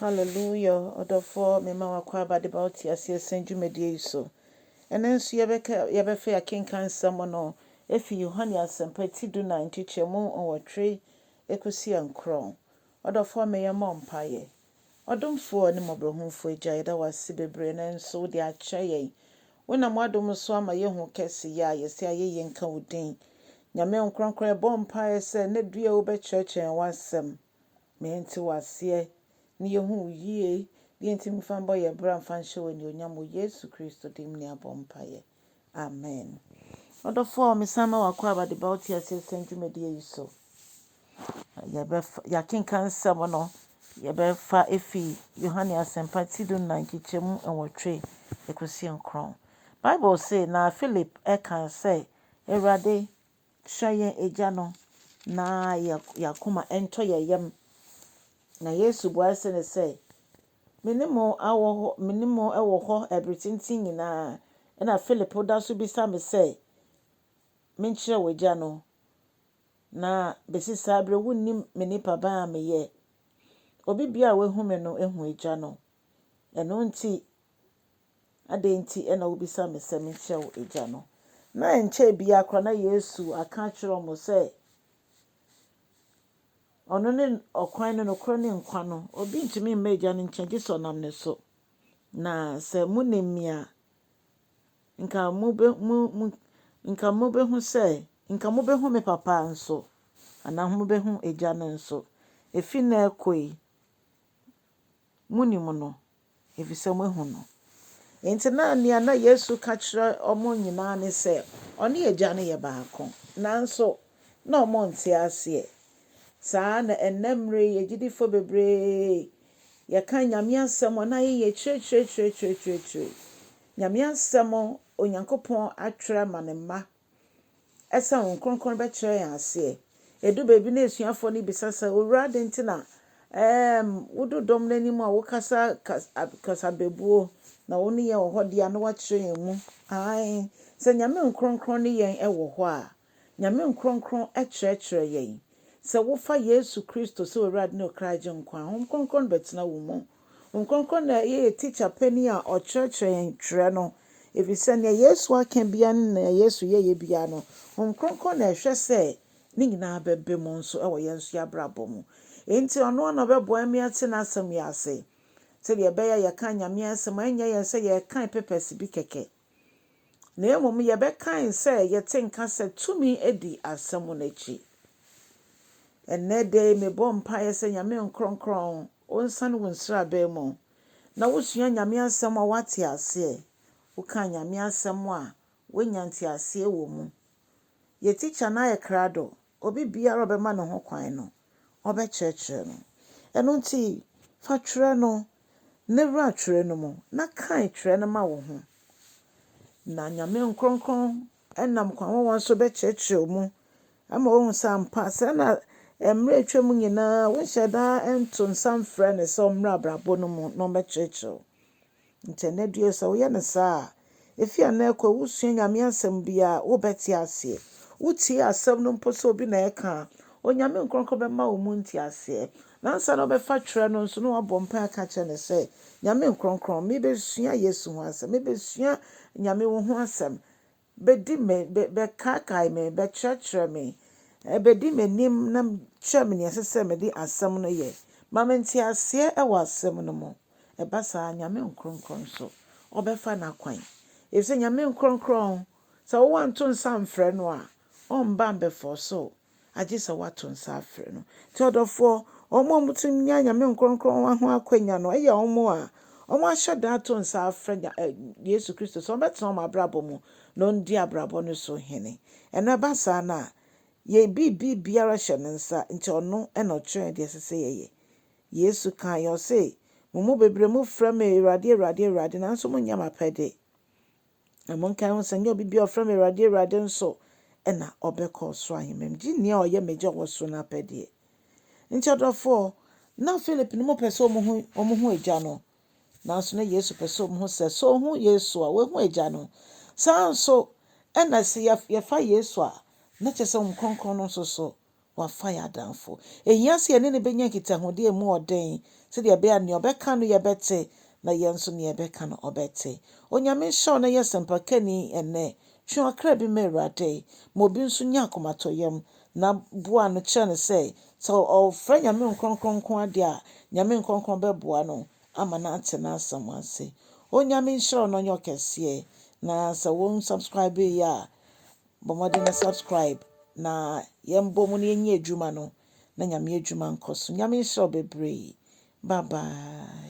Hallelujah, ɔdɔfoɔ, mema w'akwaaba de ba wo te aseɛ sɛn dwumadie yi so. Ɛnnɛ nso yɛbɛka yɛbɛfa yɛakenkan nsɛm no efi Yohane Asɛmpa ti 14 nkyekyɛmu 8 ekosi 9. Ɔdɔfoɔ, ma yɛmmɔ mpaeɛ. Ɔdomfoɔ ne mmɔborɔhunufoɔ Agya, yɛda wo ase bebree nanso wode akyɛ yɛn. Wonam w'adom so ama yɛahu kɛseyɛ a yɛsɛ ayɛyie nka wo din. Nyame nkronkron, yɛbɔ mpaeɛ sɛ nnɛ dua wobɛkyerɛkyerɛ yɛn w'asɛm. Ma yɛnte wo aseɛ na yɛhu wo yie na yɛntumi mfa mbɔ yɛn bra mfa nhyɛ wo anuonyam wɔ Yesu Kristo din mu ne abɔ mpaeɛ. Amen. Ɔdɔfoɔ, mesan ma w'akwaaba de ba wo te aseɛ sɛn dwumadie yi so. Yɛbɛfa yɛakenkan nsɛm no, yɛbɛfa efi Yohane Asɛmpa ti 14 nkyekyɛmu 8 ekosi 9. Bible se na Philip ɛka sɛ, Awurade, kyerɛ yɛn agya no na yɛakoma ɛntɔ yɛn yam. Na Yesu bua sɛ ne sɛ, me ne mo awɔ hɔ, me ne mo wɔ hɔ ɛbere tenten nyinaa. Ɛna Philip da so bisa me sɛ, menkyerɛ wo agya no. Na besi saa bere wonnim me nipa ban a meyɛ. Obi biara a wahu me no ehu agya no. Ɛno nti, adɛn nti ɛna wobisa me sɛ menkyerɛ wo agya no? Na nkyɛn biara koraa na Yesu aka akyerɛ wɔn sɛ, ɔno ne ɔkwan no, nokorɛ ne nkwa no. Obi ntumi mma agya no nkyɛn gye sɛ ɔnam ne so. Na sɛ monim me a, nka mobe mo mo nka mobɛhu sɛ nka mobɛhu me papa nso anaa mobɛhu agya no nso. Efi nnɛ rekɔ yi, monim no, ɛfiri sɛ moahu no. Nti na nea na Yesu ka kyerɛ wɔn nyinaa ne sɛ, ɔne agya no yɛ baako. Nanso, na wɔn nte aseɛ. Saa na ɛnnɛ mmerɛ yi, agyidifoɔ bebree yɛka Nyame asɛm a na yɛyɛ kyerɛkyerɛkyerɛkyerɛkyerɛ. Nyame asɛm Onyankopɔn atwerɛ ama ne mma. Ɛsɛ Honhom Kronkron bɛkyerɛ yɛn aseɛ. Edu baabi na asuafoɔ no bisa sɛ, Owura, adɛn nti na wodu dɔm no anim a wokasa kasabebuo na wo ne yɛn wɔ hɔ deɛ a na woakyerɛ yɛn mu? Ae, sɛ Nyame Nkronkron ne yɛn wɔ hɔ a, Nyame Nkronkron kyerɛkyerɛ yɛn. Sɛ wofa Yesu Kristo sɛ Owurade ne ɔkra agyenkwa a, Honhom Kronkron no bɛtena wo mu. Honhom Kronkron na ɛyɛ yɛ tikya panin a ɔkyerɛkyerɛ yɛn twerɛ no. Ɛfiri sɛ nea Yesu aka biara ne nea Yesu yɛyɛ biara no, Honhom Kronkron na ɛhwɛ sɛ ne nyinaa bɛba mu nso wɔ yɛn nso yɛabrabɔ mu. Enti ɔno ara na ɔbɛboa yɛn ma yɛate n'asɛm yi ase. Sɛdeɛ ɛbɛyɛ a yɛka Nyame asɛm a, ɛnyɛ yɛn sɛ yɛrekan papers bi kɛkɛ. Na mmom yɛbɛkan sɛ yɛte nka sɛ tumi di asɛm no akyi. Ɛnnɛ da yi mebɔ mpaeɛ sɛ Nyame nkronkron ɔnsane wo nsraban mu na wosua Nyame asɛm a woate aseɛ. Woka Nyame asɛm a woanya nteaseɛ wɔ mu. Yɛ tikya no ayɛ krado. Obi biara a ɔbɛma ne ho kwan no, ɔbɛkyerɛkyerɛ no. Ɛno nti, fa twerɛ no na wura twerɛ no mu na kan twerɛ no ma wo ho. Na Nyame nkronkron ɛnam kwan wɔn so bɛkyerɛkyerɛ wo mu ama woahu sɛ ampa sɛ na mmerɛ atwa mu nyinaa wonhyɛ da nto nsa mfrɛ no sɛ ɔmmra abrabɔ no mu na ɔmmɛkyerɛkyerɛ wo. Nti ɛnnɛ dua sɛ woyɛ no saa a, efi a ɛkɔ wosua Nyame asɛm biara wobɛte aseɛ. Wotie asɛm no mpo sɛ obi na ɛka a, Onyame nkronkron bɛma wo mu nteaseɛ. Nansa na wobɛfa twerɛ no nso na wabɔ mpaeɛ aka kyerɛ no sɛ, Nyame nkronkron, mebɛsua Yesu ho asɛm, mebɛsua Nyame wo ho asɛm. Bɛdi me, bɛkaakae me, bɛkyerɛkyerɛ me, bɛdi m'anim na kyerɛ me nea ɛsɛ sɛ mede asɛm no yɛ. Ma me nteaseɛ wɔ asɛm no mu. Ɛba saa Nyame nkronkron nso, ɔbɛfa n'akwan. Ɛfiri sɛ Nyame nkronkron, sɛ woanto nsa mfrɛ no a, ɔmba mbɛfɔ so agye sɛ woato nsa afrɛ no. Nti ɔdɔfoɔ, wɔn a wɔtumi nya Nyame nkronkron ho akwanya no, ɛyɛ wɔn a wɔn ahyɛ da ato nsa afrɛ Yesu Kristo sɛ ɔbɛtena wɔn abrabɔ mu na ɔndi abrabɔ no so hene. Ɛno ɛba saa no a, yɛ biribi biara hyɛ ne nsa nti ɔno ɛna ɔkyerɛ deɛ ɛsɛ sɛ yɛyɛ. Yesu kaeɛ ɔse, mo mu bebree mofrɛ me Awurade, Awurade, Awurade, nanso monyɛ m'apɛde. Na monkae ho sɛ nyɛ obi biara a ɔfrɛ me Awurade, Awurade nso ɛna ɔbɛkɔ ɔsoro ahemman mu, gye nea ɔyɛ m'agya a ɔwɔ soro no apɛdeɛ. Nti ɔdɔfoɔ, na Philip no mu pɛ sɛ wɔn hu agya no, nanso na Yesu pɛ sɛ wɔn hu sɛ sɛ ɔhu Yesu a, wahu agya no. Saa nso ɛna sɛ yɛfa Yesu a, na kyerɛ sɛ Honhom Kronkron no nso so wafa yɛ adamfo. Ehia sɛ yɛne no bɛnya nkitahodie a emu ɔden. Sɛdeɛ ɛbɛyɛ a nea ɔbɛka no yɛbɛte, na yɛn nso nea yɛbɛka no ɔbɛte. Onyame nhyɛ wo na yɛ sɛmpakani ɛnnɛ. Twe ɔkra bi ma Awurade. Ma obi nso nya akomatɔyam na boa no kyerɛ no sɛ, sɛ ɔfrɛ Nyame Nkronkron nko ara deɛ a, Nyame Nkronkron bɛboa no ama no ate n'asɛm ase. Onyame nhyira wo na ɔnyɛ wo kɛseɛ. Na sɛ wo nsubscribe yɛ a, bɔ mmɔden na subscribe na yɛmbɔ mu na yɛnyɛ adwuma no na Nyame adwuma nkɔ so. Nyame nhyira wo bebree. Bye bye.